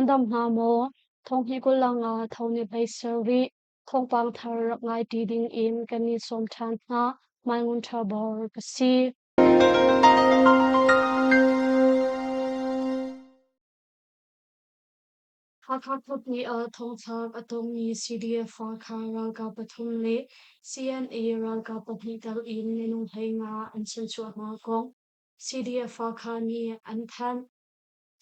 Nan dam hna maw? Thonghnih kul ah tho nih hlei ser rih. Thawngpang thar rak ngai ṭi ding in kan in sawm ṭhan hna. Mai Ngun Ṭha Bor ka si. Hakha khuapi ah thongthlak a tongmi CDF Hakha ralkap pathum le CNA ralkap pahnih tel in minung 15 an chanchuah hna kong CDF Hakha nih an thanh.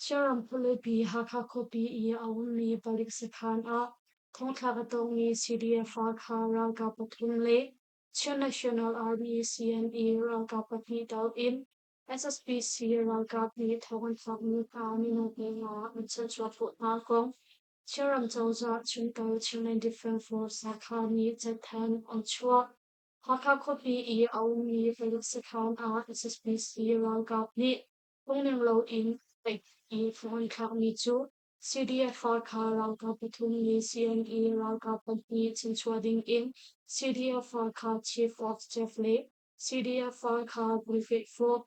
Chinram khualipi Hakha khuapi i a ummi palik sakhan ah thongthlak a tongmi CDF Hakha ralkap pathum le Chin National Army CNA ralkap pahnih tel in SSPC ralkap nih thong an thlakmi hna minung 15 an chanchuah khawh hna kong Chinram cozah chungtel Chinland Defense Force Hakha nih cathanh an chuah. Hakha khuapi i a ummi palik sakhan ah SSPC ralkap nih phungning loin tlaih i thong an thlakmi cu CDF Hakha ralkap pathum nih CNA ralkap pahnih chanchuah ding in CDF Hakha Chief of Staff le CDF Hakha Brigade 4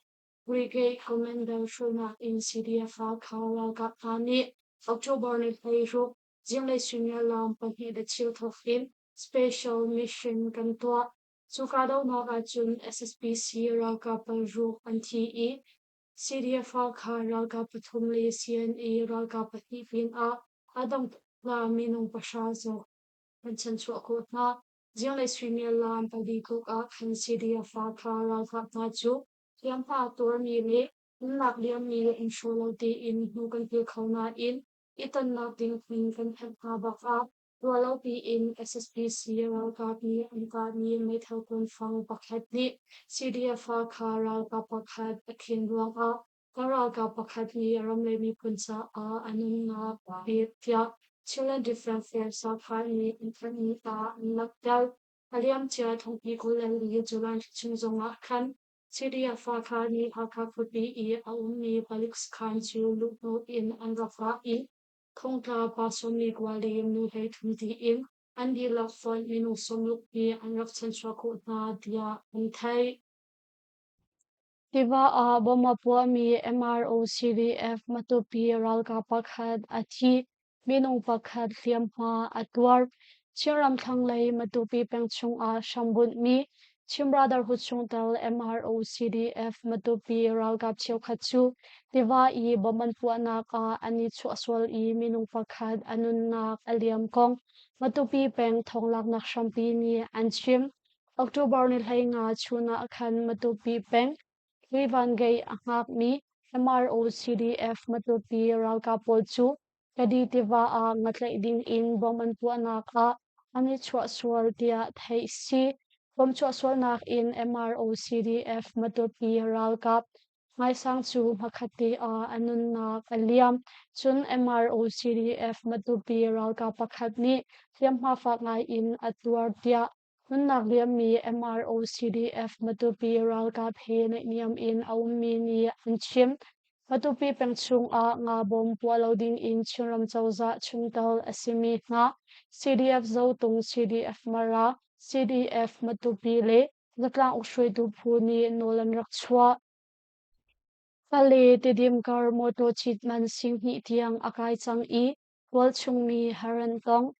Brigade Commander hruainak in CDF Hakha ralkap hna nih October ni 16 zinglei suimilam pahnih le cheu thawk in Special Mission kan tuah. Cu kahdohnak ahcun SSPC ralkap paruk an thi i CDF Hakha ralkap pathum le CNA ralkap pahnih pinah a dang hna minung pahra zong an chanchuah khawh hna. Zinglei suimilam pali tluk ah khan CDF Hakha ralkap hna cu hliamhma tuarmi le nunnak liammi an hraw lo tein hnu kan pil kho nain i tonnak ding hmun kan phanh hna bak ah ruahlo piin SSPC ralkap nih an kahmi meithal kuanfang pakhat nih CDF Hakha ralkap pakhat a khen ruangah kan ralkap pakhat nih ram le miphun caah a nunnak a pek tiah Chinland Defense Force Hakha nih an thanhmi ah an langhter. A liamcia thongpi 24 July thla chung zongah khan CDF Hakha nih Hakha khuapi i a ummi palik sakhan cu luhhnawh in an rak vah i thongtla pa 49 le nu 33 tiin an dihlak fonh minung 60 hi an rak chanchuah khawh hna tiah an theih. Tiva ah bomb a puahmi MRO-CDF Matupi ralkap pakhat a thi. Minung pakhat hliamhma a tuar. Chinram thlanglei Matupi peng chungah hrambunhmi Chin Brotherhood chungtel MRO-CDF Matupi ralkap cheukhat cu tiva i bomb an puahnak ah an i chuahsual i minung pakhat a nunnak a liam kong Matupi peng thawnglaknak hrampi nih an chim. October ni 15 chun ah khan Matupi peng Hlivan Gate a hngakmi MRO-CDF Matupi ralkap pawl cu Kadi tiva ah ngatlaih ding in bomb an puahnak ah an i chuahsual tiah theih a si. Bomb chuahsualnak in MRO-CDF Matupi ralkap Ngaisang cu hmakhatte ah a nunnak a liam. Cun MRO-CDF Matupi ralkap pakhat nih hliamhma fak ngai in a tuar tiah Nunnak liammi MRO-CDF Matupi ralkap he naihniam in a ummi nih an chim. Matupi peng chungah nga bawm puah lo dingin Chinram cozah chungtel a simi hna CDF Zotung, CDF Mara, CDF Matupi le zatlang ukhruaitu phu nih nawl an rak chuah. Pale Tidim kar mawtaw cit man 20,000 tiang a kai cang i tualchung mi har an tong.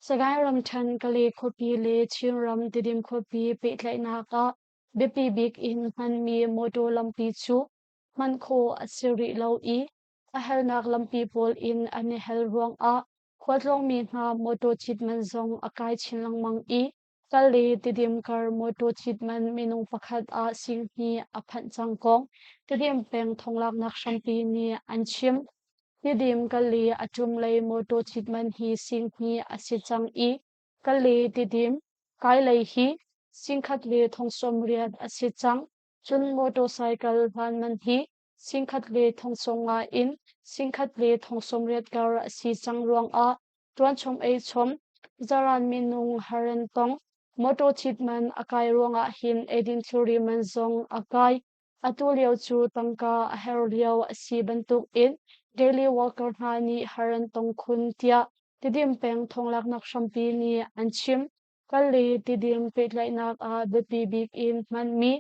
Sagaing ramṭhen Kalay khuapi le Chinram Tidim khuapi pehtlaihnak ah biapi bik in hmanmi mawṭaw lampi cu hman khawh a si rih lo i a helnak lampi pawl in an i hel ruangah khualtlawngmi hna mawṭaw cit man zong a kai chin lengmang i Kalay Tidim kar mawṭaw cit man minung pakhat ah 20,000 a phanh cang kong Tidim peng thonglaknak hrampi nih an chim. Tidim Kalay a cunglei mawṭaw cit man hi 20,000 a si cang i Kalay Tidim kailei hi 1,080 a si cang. Cun motorcycle hlan man hi 1,050 in 1,080 kar a si cang ruangah ṭuanchom eichom zaran minung har an tong. Mawṭaw cit man a kai ruangah hin eidin thilri man zong a kai. Atu lio cu tangka a herh lio a si bantukin daily worker hna nih har an tong khun tiah Tidim peng thawnglaknak hrampi nih an chim. Kal le Tidim pehtlaihnak ah biapi bik in hmanmi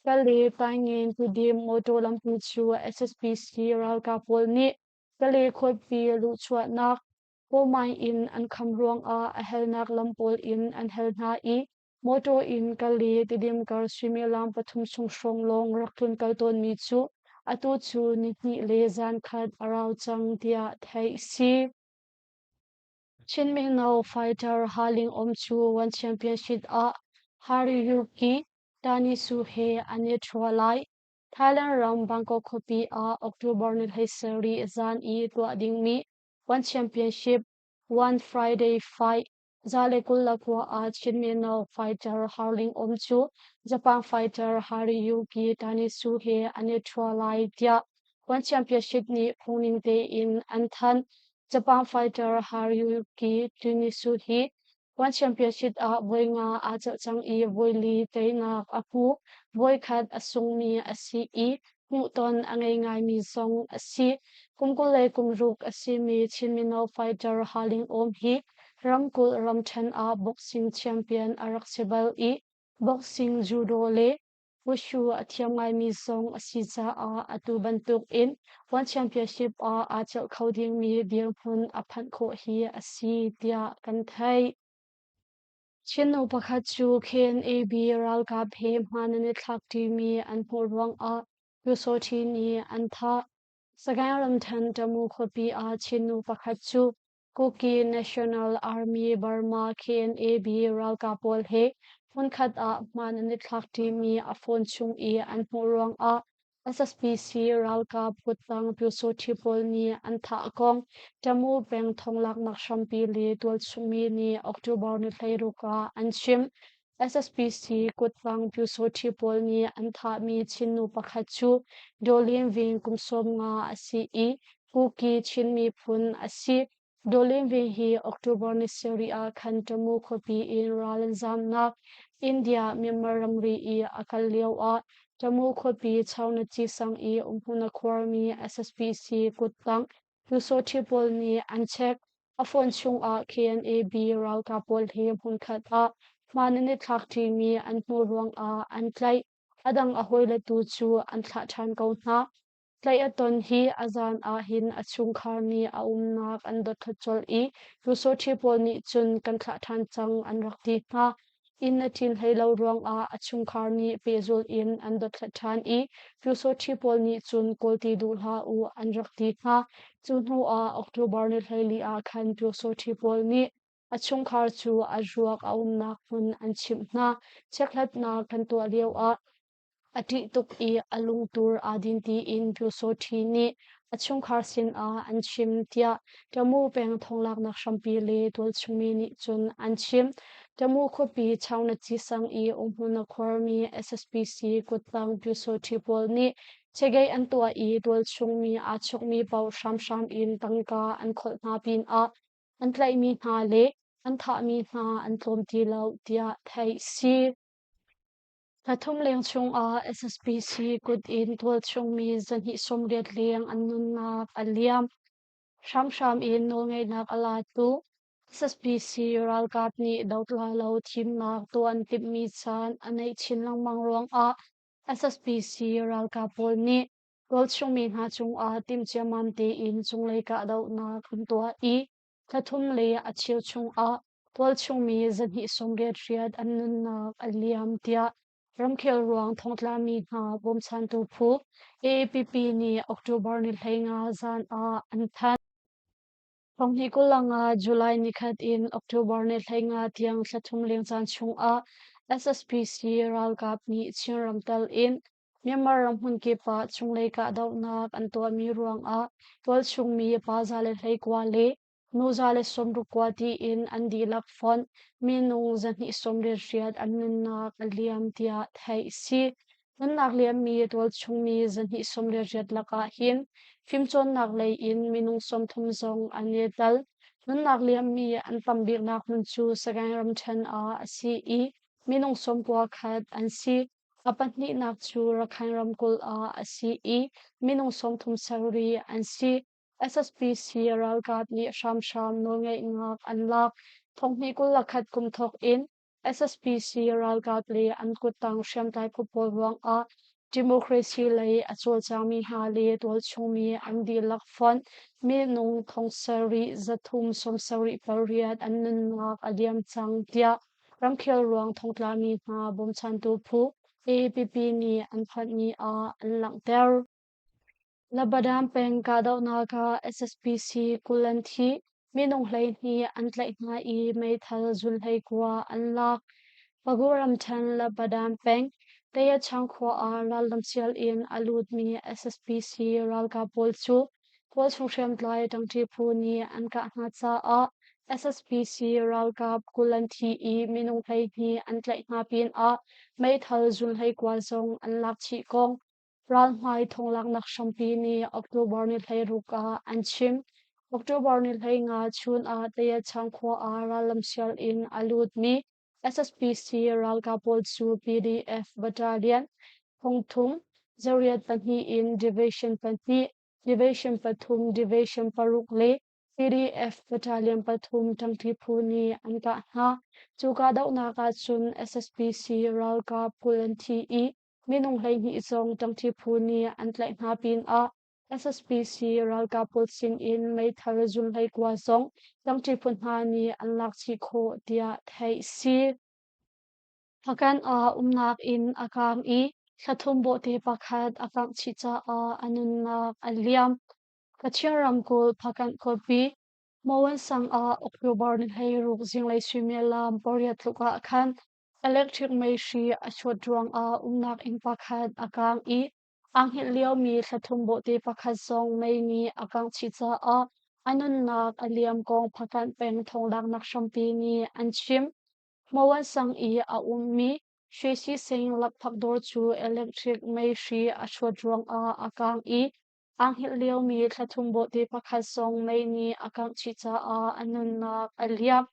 Kal le Taingen Tidim motor lampi cu SSPC ralkap pawl nih Kale khuapi luhchuahnak Pawmai in an kham ruangah a helnak lam pawl in an hel hna i mawṭaw in Kale Tidim kar suimilam pathum chung hrawng lawng rak tlunkal tawnmi cu atu cu nihnih le zankhat a rau cang tiah theih a si. Chin mino fighter Ha Ling Om cu One Championship ah Haruyuki Tanisu he an i ṭhua lai. Thailand ram Bangkok khuapi ah October ni 17 zan i tuah dingmi One Championship One Friday Fight 129 ah Chin mino fighter Harling Om cu Japan fighter Haruyuki Tanisu he an i ṭhua lai tiah One Championship nih phungning tein an thanh. Japan fighter Haruyuki Tanisu hi One Championship ah voi nga aa celh cang i voi li teinak a hmu. Voikhat a sungmi a si i hmuhton a ngei ngaimi zong a si. Kum 26 a simi Chin mino fighter Haling Awm hi ramkulh ramṭhen ah boxing champion a rak si bal i boxing, judo le wushu a thiam ngaimi zong a si caah atu bantuk in One Championship ah aa celh kho dingmi dirhmun a phanh khawh hi a si tiah kan theih. Chin nu pakhat cu KNAB ralkap he hmaan an i thlakṭimi an hmuh ruangah Pyusawṭhi nih an thah. Sagaing ramṭhen Tamu khuapi ah Chin nu pakhat cu Kuki National Army Burma KNAB ralkap pawl he hmunkhat ah hmaan an i thlakṭimi a phone chung i an hmuh ruangah SSPC ralkap kuttang Pyusawṭhi pawl nih an thah kong Tamu peng thonglaknak hrampi le tualchungmi nih October ni 16 ah an chim. SSPC kuttang Pyusawṭhi pawl nih an thahmi Chin nu pakhat cu Dawlin Ving kum 15 a si i Kuki Chin miphun a si. Dawlin Ving hi October ni sarih ah khan Tamu khuapi in ral an zamnak India Myanmar ramri i a kal lioah Tamu khuapi Chaunaci sang i umhmun a khuarmi SSPC kuttang Pyusawṭhi pawl nih an check. A phone chungah KNAB ralkap pawl he hmunkhat ah hmaan an i thlakṭimi an hmuh ruangah an tlaih. A dang a hawile tu cu an thlah ṭhan ko hna. Tlaih a ton hi a zan ah hin a chungkhar nih a umnak an dothlat colh i Pyusawṭhi pawl nih cun kan thlah ṭhan cang an rak ti hna. Inn a ṭin hlei lo ruangah a chungkhar nih pehzulh in an dothlat ṭhan i Pyusawṭhi pawl nih cun kawl ti duh hlah u an rak ti hna. Cu hnu ah October ni 14 ah khan Pyusawṭhi pawl nih a chungkhar cu a ruak a umnak hmun an chimh hna. Chekhlatnak kan tuah lioah A ṭih tuk i a lungtur aa din tiin Pyusawṭhi nih a chungkhar sinah an chim tiah Tamu peng thonglaknak hrampi le tualchungmi nih cun an chim. Tamu khuapi Chaungnaci sang i umhmun a khuarmi SSPC kuttang Pyusawṭhi pawl nih chegei an tuah i tualchungmi aa chokmi paoh hramhram in tangka an kholh hna pinah an tlaihmi hna le an thahmi hna an tlawm ti lo tiah theih si. Thla thum leng chungah SSPC kut in tualchungmi 280 leng an nunnak a liam. Hramhram in nawlngeihnak a latu SSPC ralkap nih dotla lo thimnak tuah an timhmi caan a naih chin lengmang ruangah SSPC ralkap pawl nih tualchungmi hna cungah timhciammam tein cunglei kahdohnak an tuah i thla thum le a cheu chungah tualchungmi 288 an nunnak a liam tiah ramkhel ruang thongtlami hna bawmchantu phu AAPP nih October ni 15 zan ah an thanh. Thonghnih 25 July nikhat in October ni 15 tiang thla thum leng caan chungah SSPC ralkap nih Chinram tal in Myanmar ram hmunkip ah chunglei kahdohnak an tuahmi ruangah tualchungmi pa 119 le nu 169 tiin an dihlak fonh minung 288 an nunnak a liam tiah theih a si. Nunnak liammi tualchungmi 288 lakah hin fimcawnnak lei in minung 30 zong an i tel. Nunnak liammi an tam biknak hmun cu Sagaing ramṭhen ah a si i minung 91 an si. A pahnihnak cu Rakhine ramkulh ah a si i minung 37 an si. SSPC ralkap nih hramhram nawlngeihnak an lak. Thonghnih 21 kum thawk in SSPC ralkap le an kuttang hriamtlai phu pawl ruangah. Democracy lei a cawlcangmi hna le tualchungmi an dihlak fonh minung thong sarih 378 an nunnak a liam cang tiah ramkhel ruang thongtlami hna bawmchantu phu AAPP nih an thanhmi ah an langhter. Labadam peng kahdohnak ah SSPC 20 an thi, minung 12 an tlaih hna i meithal zun 19 an lak. Pagu ramṭhen Labadam peng Tayachang khua ah rallam sial in a lutmi SSPC ralkap pawl cu tualchung hriamtlai ṭangṭi phu nih an kah hna caah SSPC ralkap 20 an thi i minung 12 an tlaih hna pinah meithal zun 19 zong an lak chih kong Ralhmai thonglaknak hrampi nih October ni 16 ah an chim. October ni 15 chun ah Tayachang khua ah rallam sial in a lutmi SSPC ralkap pawl cu PDF Battalion thongthum zariat pahnih in Division pahnih, Division pathum, Division paruk le PDF Battalion pathum ṭangṭi phu nih an kah hna. Cu kahdohnak ahcun SSPC ralkap 20 an thi i minung 12 zong ṭangṭi phu nih an tlaih hna pinah SSPC ralkap pawl sinin meithal zun 19 zong ṭangṭi phu hna nih an lak chih khawh tiah theih si. Hpakant ah umnak inn a kaang i thlathum bawhte pakhat a kangh chih caah a nunnak a liam. Kachin ramkulh Hpakant khuapi Moan sang ah October ni 16 zinglei suimilam pariat tluk ah khan Electric meihri a chuat ruangah umnak inn pakhat a kaang i aa hngilh liomi thlathum bawhte pakhat zong mei nih a kangh chih caah a nunnak a liam kong Hpakant peng thonglaknak hrampi nih an chim. Hmawan sang i a ummi Shwesi Singh lakphak dawr cu electric meihri a chuat ruangah a kaang i Aa hngilh liomi thlathum bawhte pakhat zong mei nih a kangh chih caah a nunnak a liam.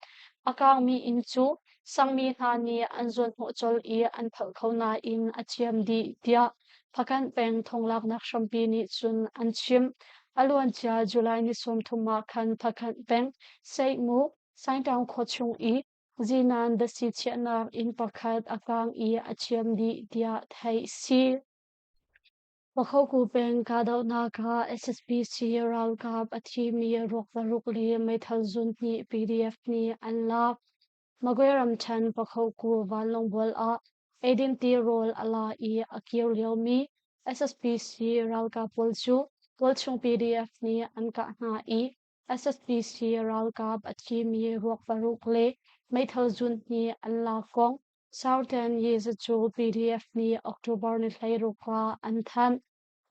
A kaangmi inn cu sangmi hna nih an zuanhnawh colh i an phalh kho nain a ciam dih tiah Phakanh peng thonglaknak hrampi nih cun an chim. A luancia July ni 30 ah khan Phakanh peng Seihmu Saingtaung khua chung i zinan datsi chiahnak inn pakhat a kaang i a ciam dih tiah theih si. Pakhoku peng kahdohnak ah SSPC ralkap a thimi ruak paruk le meithal zun hnih PDF nih an lak. Magwe ramṭhen Pakhoku vanlawng bual ah eidin tirawl a la i a kir liomi SSPC ralkap pawl cu tualchung PDF nih an kah hna i SSPC ralkap a thimi ruak paruk le meithal zun hnih an lak kong Southern Yezacu PDF nih October ni 16 ah an thanh.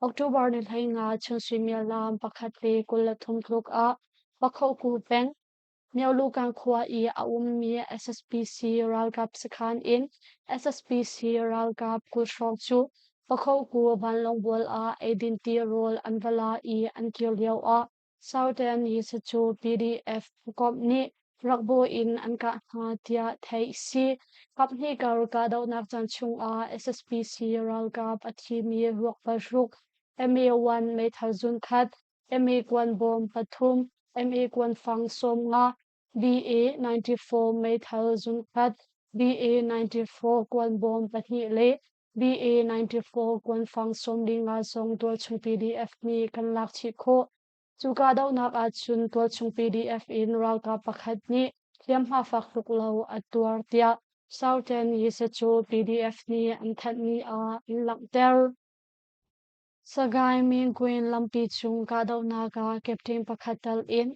October ni 15 chun suimilam 1:23 tluk ah Pakhoku peng Myaulukan khua i a ummi SSPC ralkap sakhan in SSPC ralkap 20 hrawng cu Pakhoku vanlawng bual ah eidin tirawl an va la i an kir lio ah Southern Yezacu PDF phukomh nih rakbawi in an kah hna tiah theih si. Kaphnih kar kahdohnak caan chungah SSPC ralkap a thimi ruak paruk, MA-1 meithal zunkhat, MA kuanbawm pathum, MA kuanfang 50, BA-94 meithal zunkhat, BA-94 kuanbawm pahnih le BA-94 kuanfang 45 zong tualchung PDF nih kan lak chih khawh. Cu kahdohnak ahcun tualchung PDF in ralkap pakhat nih hliamhma fak tuk lo a tuar tiah Southern Yisacu PDF nih an thanhmi ah an langhter. Sagaing Minguin lampi cung kahdohnak ah captain pakhat tal in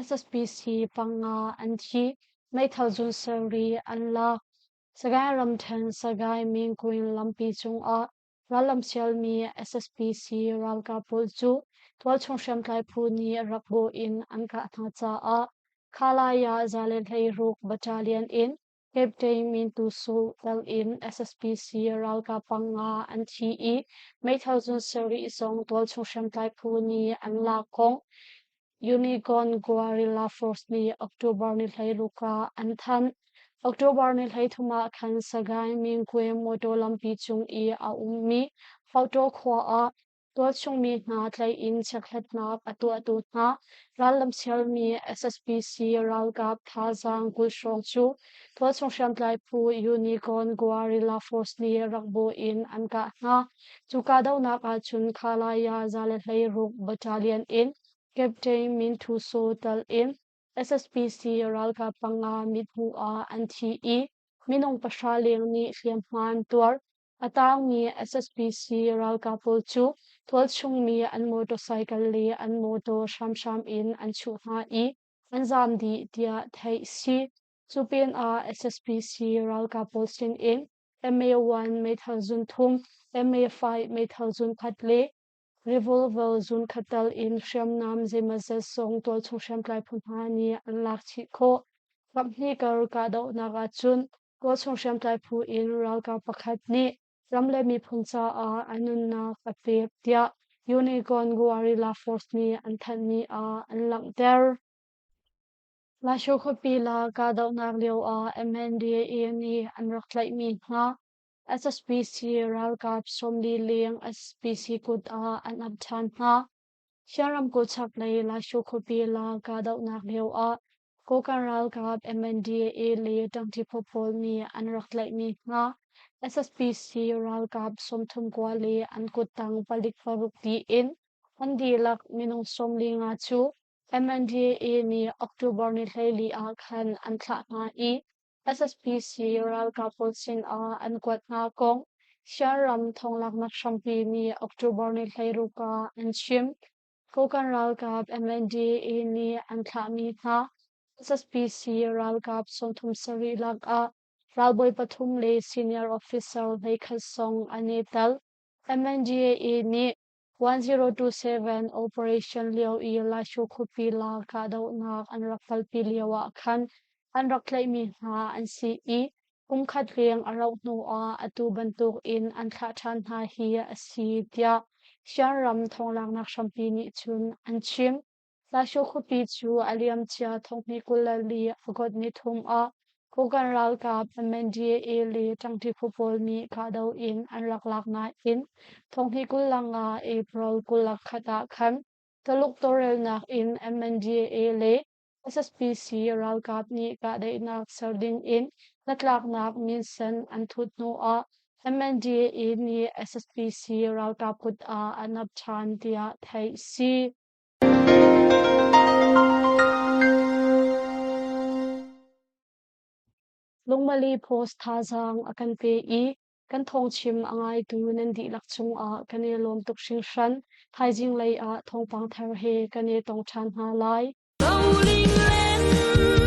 SSPC panga an thi, meithal zun sarih an lak. Sagaing ramṭhen Sagaing Minguin lampi cungah rallam sialmi SSPC ralkap pawl cu tualchung hriamtlai phu nih rak bawh in an kah hna caah Khalaya 116 Battalion in Captain Min Tu Su tel in SSPC ralkap panga an thi i meithal zun sarih zong tualchung hriamtlai phu nih an lak kong Unicorn Guerrilla Force nih October ni 16 ah an thanh. October ni 33 ah khan Sagaing Mingkwe motor lampi cung i a ummi Hauhtaw khua ah Tualchung mi hna tlaih in chekhlatnak a tuahtu hna rallam sialmi SSPC ralkap thazaang 20 hrawng cu tualchung hriamtlai phu Unicorn Guerrilla Force nih rak bawh in an kah hna. Cu kahdohnak ahcun Khalaya 116 Battalion in Captain Min Thu Saw tal in SSPC ralkap panga mithmuh ah an thi i minung pahra leng nih hliamhma an tuar. A taangmi SSPC ralkap pawl cu tualchungmi an motorcycle le an mawtaw hramhram in an chuh hna i an zaam dih tiah theih a si. Cu pinah SSPC ralkap pawl sinin MA-1 meithal zun thum, MA-5 meithal zun khat le Revolver zunkhat tal in hriamnam zeimawzat zong tualchung hriamtlai phu hna nih an lak chih khawh. Ramhnih kar kahdohnak ahcun tualchung hriamtlai phu in ralkap pakhat nih ram le miphun caah a nunnak a pek tiah Unicorn Guerrilla Force nih an thanhmi ah an langhter. Lasho khuapi la kahdohnak lioah MNDAA nih an rak tlaihmi hna SSPC ralkap 40 leng SPC kut ah an ap ṭhan hna. Shan ramkulh chaklei Lasho khuapi la kahdohnak lioah Kokang ralkap MNDAA le ṭangṭi phu pawl nih an rak tlaihmi hna SSPC ralkap 39 le an kuttang palik paruk tiin an dihlak minung 45 cu MNDAA nih October ni 14 ah khan an thlah hna i SSPC ralkap pawl sinah an kuat hna kong Shan ram thonglaknak hrampi nih October ni 16 ah an chim. Kokang ralkap MNDAA nih an thlahmi hna SSPC ralkap 37 lakah ralbawi pathum le senior officer 11 zong an i tel. MNDAA nih 1027 operation lio i Lasho khuapi la kahdohnak an rak kalpi lio ah khan an rak tlaihmi hna an si i kumkhat leng a rauh hnu ah atu bantuk in an thlah ṭhan hna hi a si tiah Shan ram thonglaknak hrampi nih cun an chim. Lasho khuapi cu a liamcia thonghnih 24 August ni thum ah Kokang ralkap MNDAA le ṭangṭi phu pawl nih kahdoh in an rak lak nain thonghnih 25 April 21 ah khan Taluk tawlrelnak in MNDAA le SSPC ralkap nih kahdaihnak ser ding in hnatlaknak minsen an thut hnu ah MNDAA nih SSPC ralkap kut ah an ap ṭhan tiah theih a si. Lungmali Post thazaang a kan pe i kan thawngchim a ngaitu nan dihlak cungah kan i lawm tuk hringhran. Thaizing lei ah thawngpang thar he kan i tong ṭhan hna lai. Roling len.